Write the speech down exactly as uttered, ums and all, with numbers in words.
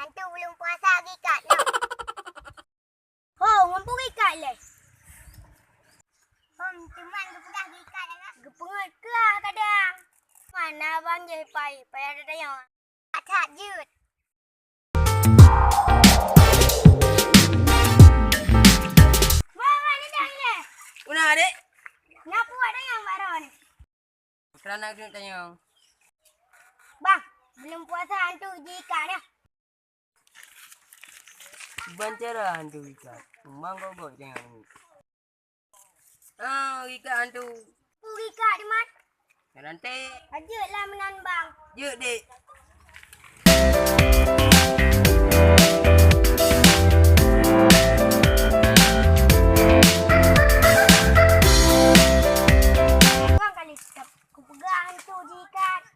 Hantu buleuen puasa geuikat lom. Ho, ngon peue geuikat lé? Hom, teuma geupeugah geuikat lé. Geupeungeut keuh kadang. Mana abang jih pai, payah tatanyong. That jeuet. Wah, wah, ni dah ni. Una, Dek? Na peue tanyong bak droeneuh? Keunan keuneuk tanyong. Bang, buleuen puasa hantu jiikat dah. Ban cara hantu ikat. Memang gogoe tanyong. Ah, ikat hantu. Peue ikat, Diman? Nanti. Jeuet lah meunan, Bang. Jeuet, Dek. Bang, kali stop. Kupeugah hantu jiikat.